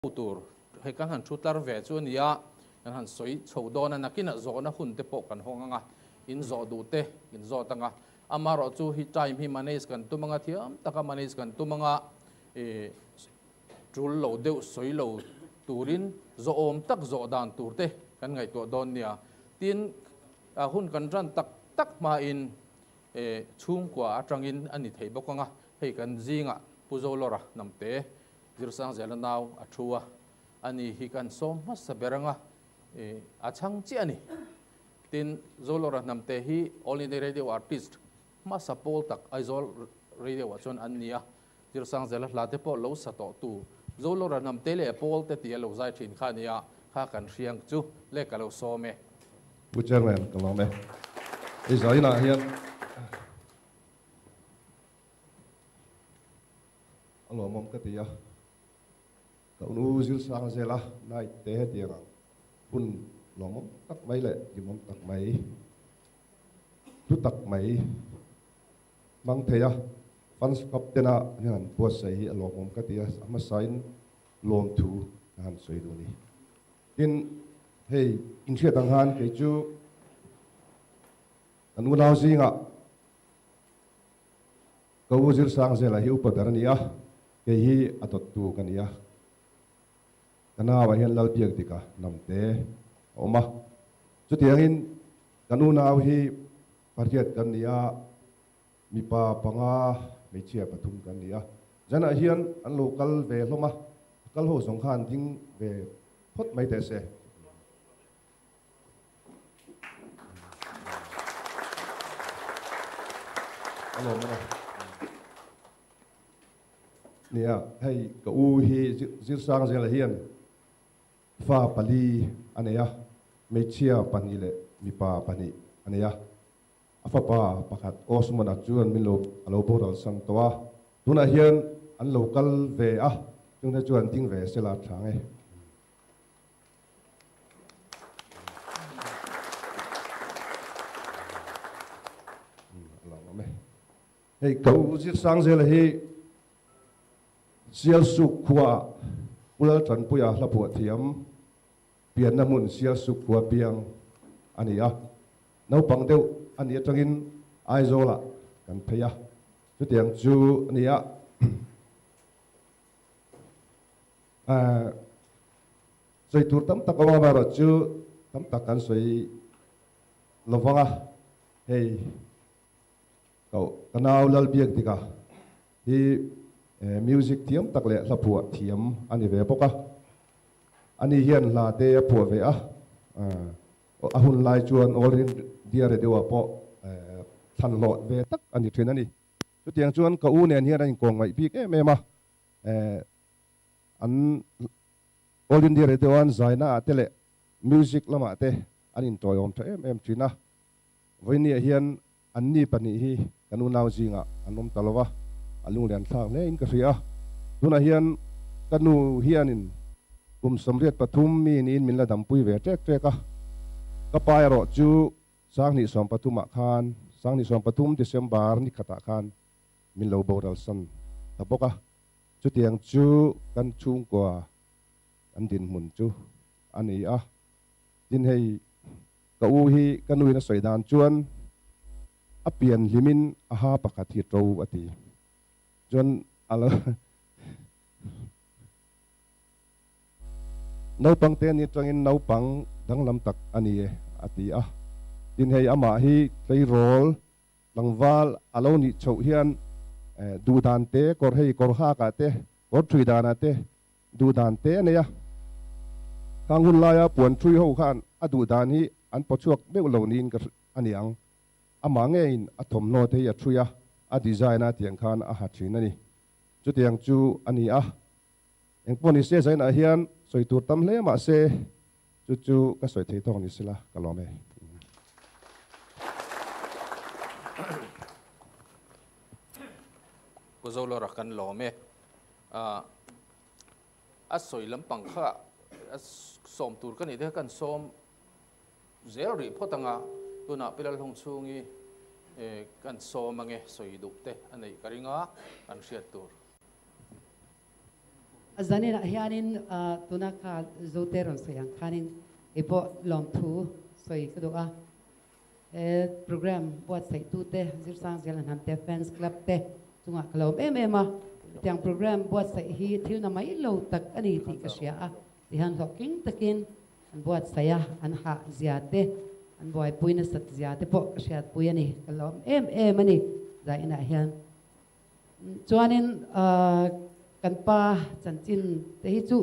Tur hei kan han thu tlar ve chu a ni a, kan han sawi chho dawn a, nakinah zawhna hun te pawh kan hawng ang a, in zawh duh te in zawt ang a, amaherawh chu hi time hi manage kan tum ang a, thiam taka manage kan tum ang a, ih tul lo deuh sawi lo turin zawhawm tak zawh dan tur te kan ngaihtuah dawn nia. Tin, a hun kan ran tak tak hmain ih chhungkua atangin a ni thei bawk ang a, hei kan zingah Pu Zolawra Hnamte Zirsang Zela nau a thu a, ani hi kan sawm hmasa ber anga a chhang chiah a ni. Tin, Zolawra Hnamte hi All India Radio Artist hmasa pawl tak Aizawl Radio ah chuan an ni a, Zirsang Zela hla te pawh lo sa tawh tu Zolawra Hnamte leh Pawl te tia lo zai thin kha a ni a, kha kan hriang chu le ka lo sawm e. Pu Chairman, ka lawm e. Hei zainah hian. A lawmawm ka ti a, ka unu zir sang zel a, night te hetiang ang hun lawmawm tak mai leh hlimawm tak mai, hlu tak mai hmang thei a, fans club tena an han buatsaih hi a lawmawm ka ti a, a hmasain lawmthu ka han sawi duh a ni. Tin, hei inhriat ang khan kei chu kan unau zingah Ka u Zirsang Zela hi upa ber a ni a, kei hi a dawttu ka ni a. Ka nauah hian Lalbiak Dika Namte a awm a. Chutiangin kan unau hi pariat kan ni a, mipa panga, hmeichhia pathum kan ni a. Zanah hian an lo kal ve hlawm a, a kal ho zawng khan ding ve phawt mai teh se. Nia, hei ka u hi Zirsang Zela hian fa pali a nei a, hmeichhia pahnih leh mipa pahnih a nei a. A fapa pakhat Osmond-a chuan min lo a lo boral sang tawh a, tunah hian an lo kal ve a, chungte chuan ding ve sela tha nge. Hei ka u Zirsang Zela hi Sialsuk khua Pu Laltanpuia hla phuah thiam pianna hmun Sialsuk khua piang a ni a. Naupang deuh a nih atangin Aizawlah kan phei a, chutiang chu a ni a. Sawi tur tam tak awm erawh chu tam tak kan sawi lo vang a, hei ka nau Lalbiak Dika hi music thiam tak leh hla phuah thiam a ni ve bawk a, ani hian hla te a phuah ve a, a hun lai chuan All India Radio ah pawh thlan hlawh ve tak a ni thin a ni. Chutiang chuan ka u nen hian a inkawng ngaih bik em em a, an All India Radio an zaina ah te leh music lamah te an intawiawm tha em em thin a. Vawinia hian anni pahnih hi kan unau zingah an awm ta lo va, a lunglian thlak hle in ka hria a. Tunah hian ka nu hianin kum 83 mi niin min la dampui ve ṭek ṭek a, ka pa erawh chu 2013 ah khan, 2013 December ni khatah khan min lo boral san ta bawk a, chutiang chu kan chhungkua kan dinhmun chu a ni a. Tin hei ka u hi ka nuin a sawi dan chuan a pian hlimin a ha pakhat hi to a ti. Chuan a lo Naupang te ni atangin naupang danglam tak a ni e a ti a. Tin hei amah hi tleirawl Tlangval a lo nih chhoh hian duhdan te, kawr hei kawr hakah te, kawr thui danah te duhdan te a nei a. Khang hun laia puan thui ho khan a duhdan hi an pawchhuak meuh lo niin ka a ni ang. Amah ngeiin a thawmhnaw te hi a thui a, a design a tiang khan a ha thin a ni. Chutiang chu a ni a. Engpawh ni se zainah hian sawi tur tam hle mah se Chu chu ka sawi thei tawk ni sela ka lawm e. Pu Zolawra kan lawm e. A sawi lampang kha a sawm tur ka nih te kha kan sawm zel rih phawt ang a, tunah Pi Lalhlawng chhungi kan sawm ange sawi duh te a neih ka ring a, kan hriat tur. A zaninah hianin tuna kha Zote rawn sawi ang khanin kei pawh lawmthu sawi ka duh a. He program buatsaihtute Zirsangzela Hnamte Fans Club te chungah ka lawm em em a. Hetiang program buatsaih hi thil na mai lo tak a ni tih ka hria a. Tihian hlawhtling takin an buatsaih a, an hah zia te, an buaipui nasat zia te pawh ka hriatpui a ni. Ka lawm em em a ni zainah hian. Chuanin kan pa chanchin te hi chu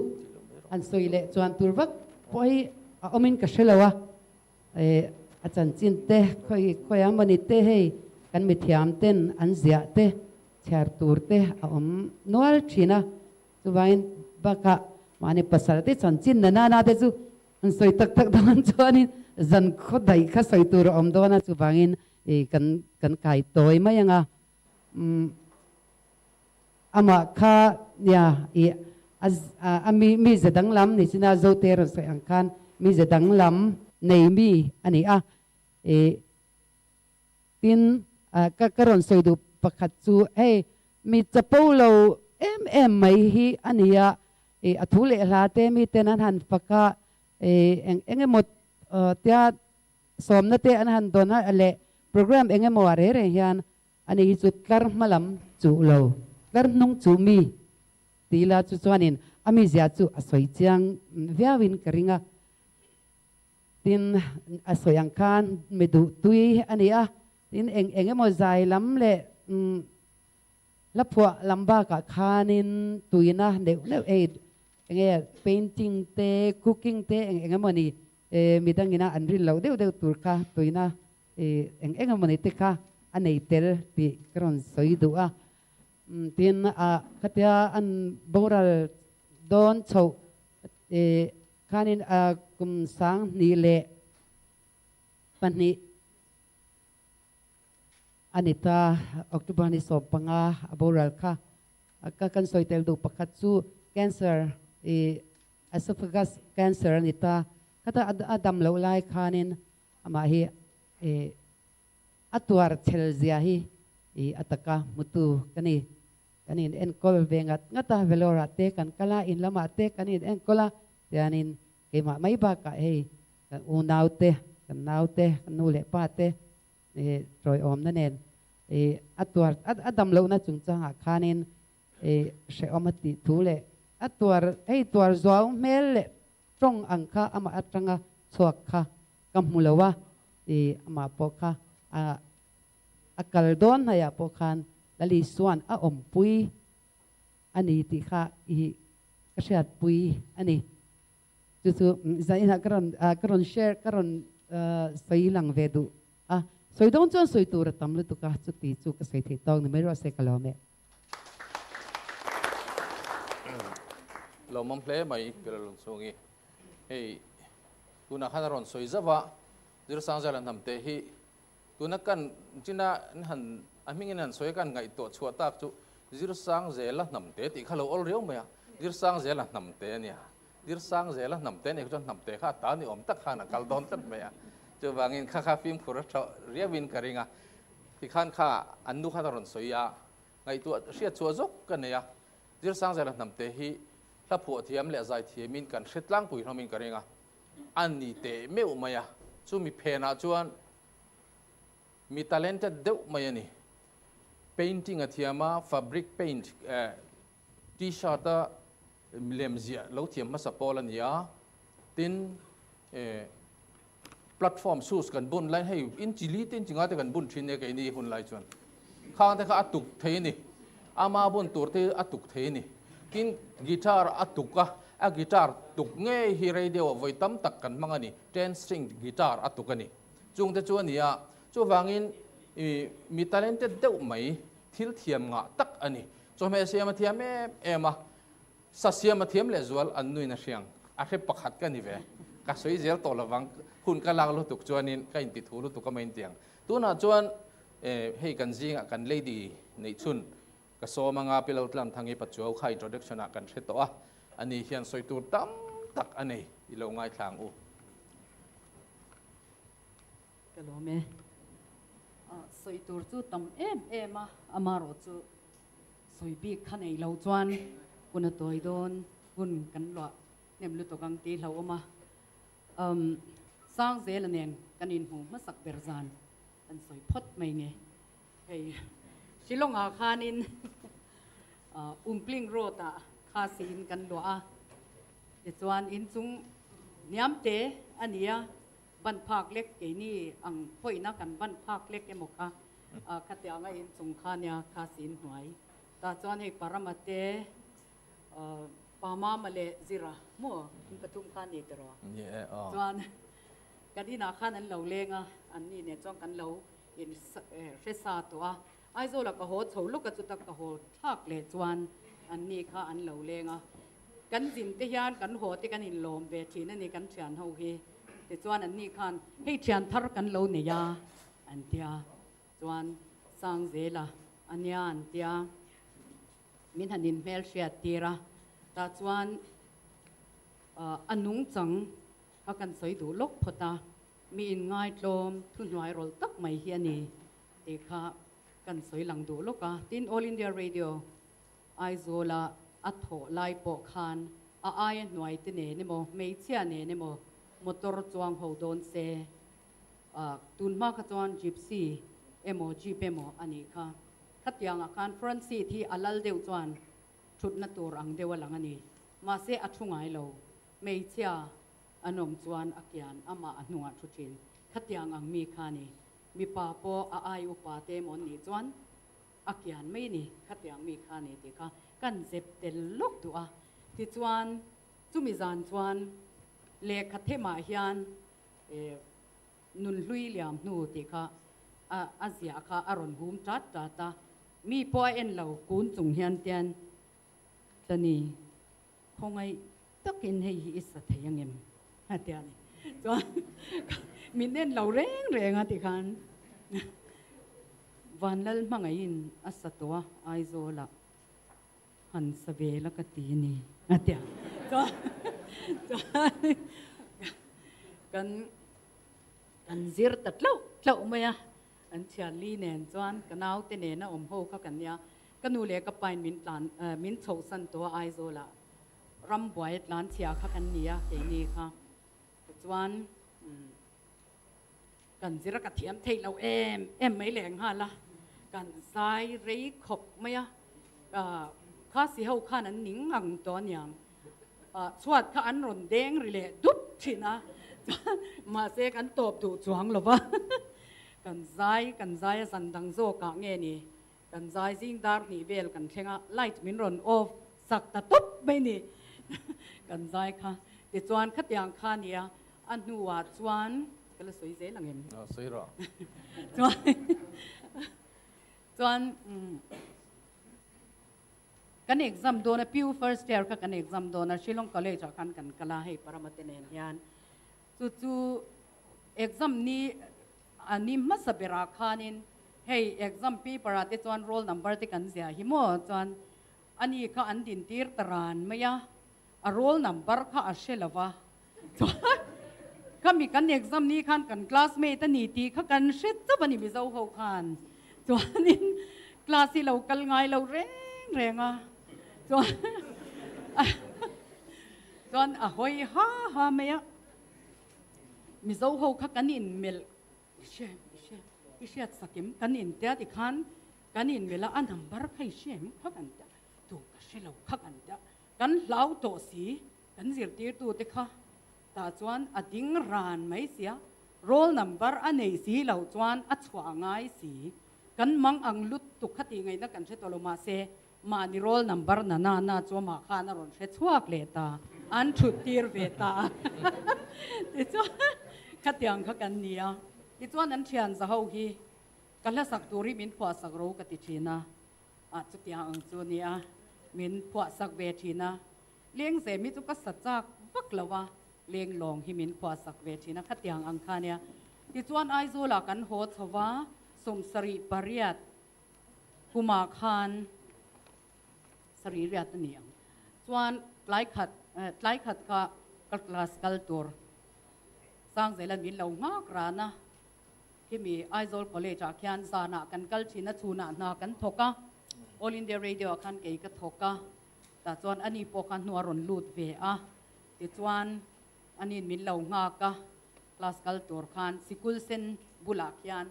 han sawi leh chuan tur vak pawh hi a awmin ka hre lo a, a chanchin te khawi khawi mawni te hei kan mithiam ten an ziah te chhiar tur te a awm nual thin a, chuvangin bakah mahni pasal te chanchin na nana te chu han sawi tak tak dawn chuanin zan khaw daih kha sawi tur a awm dawn a, chuvangin kan kan kai tawi mai ang a. Umm amah kha nia i a mi mize danglam ni china Zote rawn sawi ang khan mize danglam nei mi a ni a i tin ka ka rawn sawi duh pakhat chu hei mi chapo lo em em mai hi a ni a i a thu leh hla te mi ten an han fak a i eng eng emaw tia Sawmna te an han dawn a leh program eng emaw ah reng reng hian ani hi chu tlar hma lam chuh lo, tlar hnung chuh mi ti ila chu chuanin a mizia chu a sawi chiang viauin ka ring a. Tin, a sawi ang khan mi duh tui a ni a, tin eng eng emaw zai lam leh hla phuah lam bakah khanin tuina neuh neuh ei enge painting te, cooking te eng eng emaw ni E midangina an rin loh deuh deuh tur kha tuina e eng eng emawni te kha a nei tel tih ka rawn sawi duh a. Tin a khatia an boral dawn chhoh e khanin a kum 2002 a ni ta, October ni 15 a boral kha. Ka kan sawi tel duh pakhat chu cancer e Esophagus cancer a ni ta. Khata a dam loh lai khanin amah hi a tuar chhel zia hi a taka hmutu ka ni. Kan in enkawl ve ngat ngat a, Vellore ah te kan kal a, in lamah te kan in enkawl a, tianin keimah mai bakah hei kan unau te, kan nau te, kan nu leh pa te tawiawmna nen a tuar a dam lohna chungchangah khanin I hrehawm a tih thu leh a tuar hei tuar zuau hmel leh tawng ang kha amah atanga chhuak kha ka hmu lo a, i amah pawh kha a a kal dawn hnaiah pawh khan Lali Suan a awmpui a ni tih kha i ka hriatpui a ni. Chu chu zainah ka rawn ka rawn share ka rawn sawi lang ve duh a, sawi dawn chuan sawi tur a tam lutuk a, chuti chu ka sawi thei tawk ni mai rawh se ka lawm e. Lawmawm hle mai Pilalun chhungi. Hei tunah khan a rawn sawi zauh a, Zirsangzela hnamte hi tuna kan china an han a hmingin an sawi a kan ngaihtuah chhuah tak chu Zirsangzela hnamte tih kha lo awl riau mai a, Zirsangzela hnamte a nia. Zirsangzela hnamte nih chuan hnamte kha a ta ni awm tak khan a kal dawn tlat mai a, chuvangin kha kha fimkhur a tha riauin ka ring a. Tikhan kha an nu khan a rawn sawi a, ngaihtuah hriat chhuah zawk ka nei a, Zirsangzela hnamte hi hla phuah thiam leh zai thiamin kan hre tlangpui hlawmin ka ring a, a ni teh meuh mai a, chumi phenah chuan mi talented deuh mai a ni. Painting a thiam a, fabric paint, t-shirt a lemziah lo thiam hmasa pawl a ni a, tin platform shoes kan bun lai hei inchi li te inchi nga te kan bun thin e keini hun lai chuan khang te kha a tuk thei a ni ama bun tur te a tuk thei a ni tin guitar a tuk a a guitar tuk ngei hi radio ah vawi tam tak kan hmang a ni ten string guitar a tuk a ni chung te chu a ni a chuvangin i mi talented deuh mai thil thiam ngah tak a ni chawhmeh siam a thiam em em a Sa siam a thiam leh zual an nuin a hriang a hre pakhat ka ni ve. Ka sawi zel tawh lovang, hun ka lak lutuk chuanin ka inti thu lutuk a main tiang. Tunah chuan hei kan zingah kan lady neih chhun ka sawm anga Pi Laltlamthangi Pachuau kha introduction ah kan hre tawh a, ani hian sawi tur tam tak a nei i lo ngaithla ang u. Ka lawm e. Sawi tur chu tam em em a, amarawh chu Sawi bik kha nei lo chuan Hun a tawi dawn, hun kan luah hnem lutuk ang tih hlauhawm a. Umm, Sangzela nen kan inhmu hmasak ber zan kan sawi phawt mai nge. Hei, Shillong-ah khanin Umpling Road-ah Khasi in kan luah a, tichuan inchung hniam te a ni a, ban phak lek keini ang pawihna kan ban phak lek emaw kha khatianga inchung kha nia Khasi in hnuai. Tah chuan hei Parama te Pa Mama leh Zira maw in pathum kha a ni tiraw? Ni e aw. Chuan kan inah khan an lo leng a, an ni nen chuan kan lo in hre sa tawh a. Aizawla ka haw chho lawk a chuta ka haw thlak leh chuan an ni kha an lo leng a. Kan zin te hian kan haw te kan inlawm ve thin a ni kan thian ho hi. Tichuan an ni khan hei thian thar kan lo nei a an tia. Chuan Sangzela a nia an tia. Min han inhmel hriat tir a, tah chuan a nungchang kha kan sawi duh lawk phawt a, mi inngaitlawm thuhnuai rawlh tak mai hi a ni tih kha kan sawi lang duh lawk a. Tin, All India Radio Aizawla a thawh lai pawh khan a aia hnuai te nen emaw, hmeichhia nen emaw motor chuang ho dawn se, tun hma kha chuan Gypsy emaw Jeep emaw a nih kha. Khatiangah khan front seat hi a lal deuh chuan thutna tur ang deuh a lang a ni. Mahse a thu ngai lo. Hmeichhia an awm chuan a kian amah a hnungah thu thin. Khatiang ang mi kha a ni. Mipa pawh a ai upa te emaw an nih chuan a kian mai a ni. Khatiang mi kha a ni tih kha kan zep tel lawk duh a. Tichuan chumi zan chuan lehkha themah hian Nunhlui liam hnu tih kha a a ziah kha a rawn hum tat tat a, mi pawh a en lo kun chung hian tian Tlani khawngaih takin hei hi i sa thei angem a ti a ni. Chuan min en lo reng reng a tikhan Vanlal hmangaihin a sa tawh a Aizawlah. Han sa ve la ka ti ni a ti a. Chuan chuan kan kan zir ta tlauh tlauh mai a. An thianli nen chuan ka naute nena awm ho kha kan nia. Ka nu leh ka pain min tlan min chhohsan tawh a Aizawlah rambuai a tlan chhia kha kan ni a keini kha. Tichuan Kan zir a ka thiam theih loh em em mai leh nghal a, kan zai rei khawp mai a, Khasi ho khan an ning ngang tawh aniang, chhuat kha an rawn deng ri leh dup thin a, mahse kan tawp duh chuang lo va, kan zai kan zai a zan dang zawkah nge ni, kan zai zing dar hnih vel kan thleng a, light min rawn off sak ta tawp mai ni, kan zai kha tichuan khatiang kha nia A hnuah chuan ka la sawi zel ang em? Aw, sawi rawh. Chuan chuan kan exam dawn a, PU first year kha kan exam dawn a, Shillong College ah khan kan kal a, hei Paramate nen hian. Chu chu exam ni a ni hmasa berah khanin hei exam paper ah te chuan roll number te kan ziah hi maw chuan ani kha an din tir ta ran mai a, A roll number kha a hre lo va, chuan khami kan exam ni khan kan classmate a ni tih kha kan hre chauh a ni Mizo ho khan. Chuanin class hi lo kal ngai lo reng reng a, chuan chuan a hawi ha ha mai a, Mizo ho kha kan inmelh i hre i hre i hriat sakim kan intia tikhan kan inmelh a, a number kha i hre em kha kan tia, tu ka hre lo kha kan tia. Kan hlau tawh si, kan zirtirtute kha tah chuan a ding ran mai sia, roll number a nei si lo chuan a chhuah ngai si. Kan mang ang lutuk kha tih ngaihna kan hre tawh lo mahse mahni roll number na na na chu amah khan a rawn hre chhuak leh ta, an thut tir ve ta a. Tichuan khatiang kha kan ni a, tichuan an thian za ho hi ka hlasak tur hi min phuahsak ro ka ti thin a. Ah chutiang ang chu nia min phuahsak ve thin a, lengzem hi chu ka sa chak vak lo a, lenglawng hi min phuahsak ve thin a khatiang ang kha nia. Tichuan Aizawlah kan haw chho va, 78 kumah khan sarih riat a ni ang chuan tlai khat tlai khat kha ka class kal tur Sangzela'n min lo nghak ran a. Khimi Aizawl College ah khian zanah kan kal thin a, chhunah hna kan thawk a, All India Radio ah khan kei ka thawk a, Tah chuan ani pawh kha hnu a rawn lut ve a, tichuan ani'n min lo nghak a, class kal tur khan sikul sen bulah khian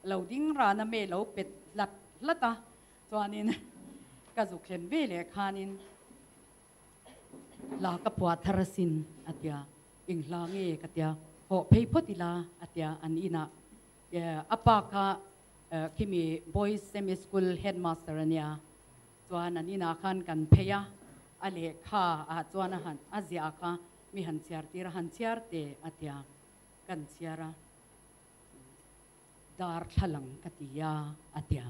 lo ding ran a me lo pet hlat hlat a, chuanin ka zuk thlen ve leh khanin hla ka phuah thar asin a tia, eng hla nge ka tia, hawh phei phawt ila a tia an inah a pa kha khimi boys semi school headmaster a nia. Chuan an inah khan kan phei a, a lehkha ah chuan a han a ziah kha mi han chhiar tir a, han chhiar teh a tia, kan chhiar a, darthlalang ka ti a a tia,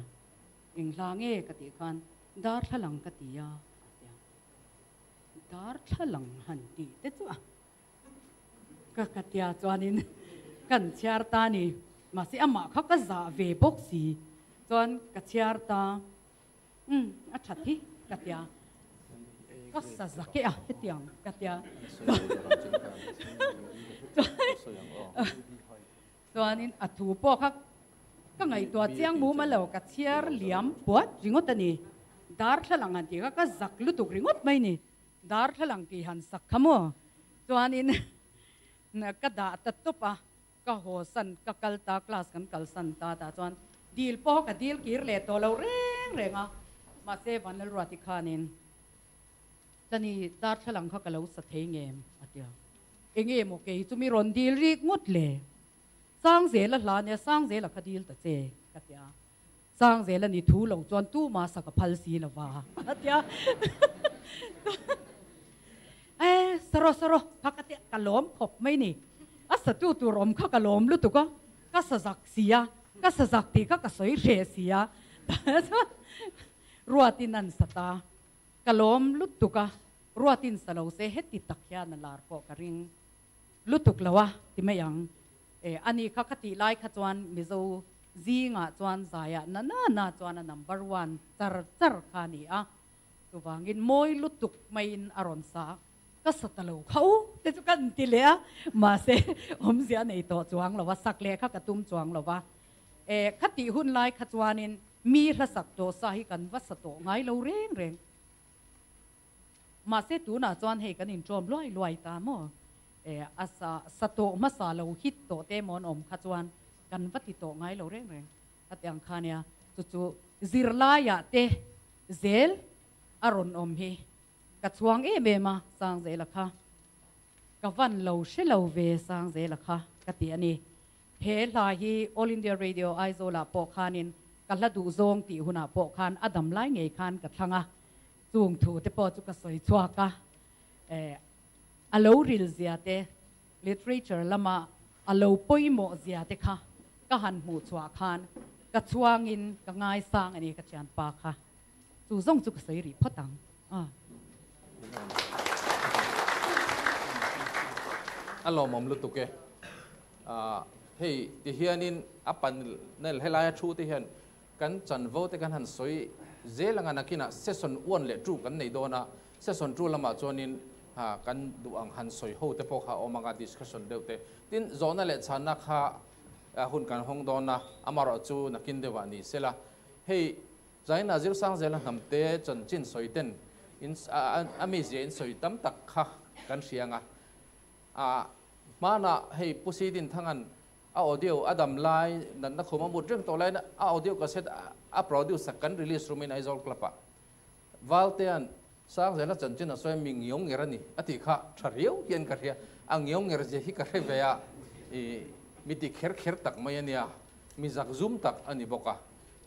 eng hla nge ka tih khan darthlalang ka ti a a tia, darthlalang han tih te chu a. Ka ka tia chuanin kan chhiar ta ni, mahse amah kha ka zah ve bawk si chuan ka chhiar ta. Umm a that hi ka tia ka sa zak e a hetiang ka tia chuanin a thu pawh kha ka ngaihtuah chiang mum a lo ka chhiar liam puat ringawt a ni darthlalang han tih kha ka zak lutuk ringawt mai ni darthlalang tih han sak kha maw chuanin ka dah ta tawp a. Ka haw san, ka kal ta, class kan kal san ta tah chuan dil pawh ka dil kir leh tawh lo reng reng a, mahse Vanlalruati khanin Tani darthlalang kha ka lo sa thei ngem a ti a, enge maw kei chu mi rawn dil rik ngawt le, Sangzela hla nia Sangzela kha dil ta che ka ti a, Sangzela ni thu lo chuan tuma sa ka phal si lo va a ti a, E, saraw saraw, kha ka ti ka lawm khawp mai ni. A satu tur awm kha ka lawm lutuk a, ka sa zak si a, ka sa zak tih kha ka sawi hreh si a, Ruatin an sa ta, ka lawm lutuk a, Ruatin sa lo se heti tak hian a lar pawh ka ring lutuk lo a ti mai ang. E, ani kha ka tih lai kha chuan Mizo zingah chuan zaiah na na na chuan a number one char char kha a ni a. Chuvangin mawi lutuk maiin a rawn sa, ka sa ta lo kha u te chu ka inti leh a, mahse awmzia a nei tawh chuang lo a, sak leh kha ka tum chuang lo va. E, kha tih hun lai kha chuanin mi hla sak tawh sa hi kan va sa tawh ngai lo reng reng. Mahse tunah chuan hei kan inṭawm luai luai ta maw? E, a sa sa tawh hmasa lo hit tawh te maw an awm kha chuan kan va ti tawh ngai lo reng reng. A ti ang kha nia, chu chu zirlaiah te zel a rawn awm hi ka chhuang em em a, Sangzela kha ka van lo hre lo ve Sangzela kha ka ti a ni. He hla hi All India Radio Aizawlah pawh khanin ka hla duh zawng tih hunah pawh khan a dam lai ngei khan ka thlang a, chung thu te pawh chu ka sawi chhuak a, a lo ril zia te Literature lama a lo pawimawh zia te kha ka han hmuh chhuah khan ka chhuangin ka ngaisang a ni ka thianpa kha. Chu zawng chu ka sawi rih phawt ang. A lawmawm lutuk e. Hei ti hianin a panel helaia thu te hian kan chanvo te kan han sawi zel anga nakinah session 1 leh 2 kan nei dawn a, Session 2 lamah chuanin kan duh ang han sawi ho te pawh kha a awm ang a, discussion deuh te. Tin, zawhna leh chhanna kha hun kan hawng dawn a, amaherawh chu nakin deuhah ni sela. Hei, China zirsang zela hnamte chanchin sawi ten in a mizia in sawi tam tak kha kan hria ang a. A hmanah hei Pu Sidin Thangan a audio a dam lai natna khum a mut reng tawh laiin a audio cassette a produce a kan release rumin Aizawl Club-ah Valtea'n Sangzela chanchin a sawi mi ngiau nger a ni a tih kha tha riau hian ka hria. A ngiau nger zia hi ka hre ve a, ih mi ti kher kher tak mai a nia, mi zak zum tak a ni bawk a.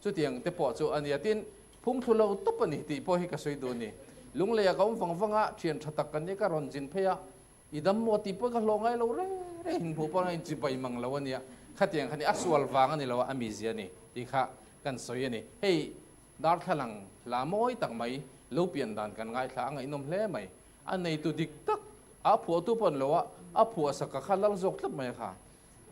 Chutiang te pawh chu a nia. Tin, phungthlu lo tawp a ni tih pawh hi ka sawi duh a ni. Lungleiah ka awm vang vang a, thian tha tak kan nia ka rawn zin phei a, i dam maw tih pawh ka hlawh ngai lo reng reng inhmuh pawh a inchibai mang lo a nia. Khatiang kha ni, a sual vang a ni lo a, a mizia a ni tih kha kan sawi a ni. Hei Darthlalang hla mawi tak mai lo pian dan kan ngaithla a ngaihnawm hle mai. A neitu dik tak a phuahtu pawh an lo a, a phuah sak a kha lal zawk tlat mai a kha.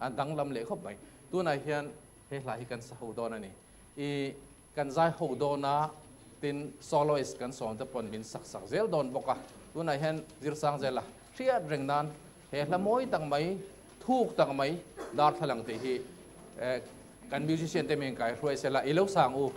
A danglam leh khawp mai. Tunah hian he hla hi kan sa ho dawn a ni. I kan zai ho dawn a, tin soloist kan sawm te pawn min sak sak zel dawn bawk a. Tunah hian Zirsang Zela hriat reng nan he hla mawi tak mai, thuk tak mai darthlalang tih hi kan musician te min kai hruai sela i lo sang u.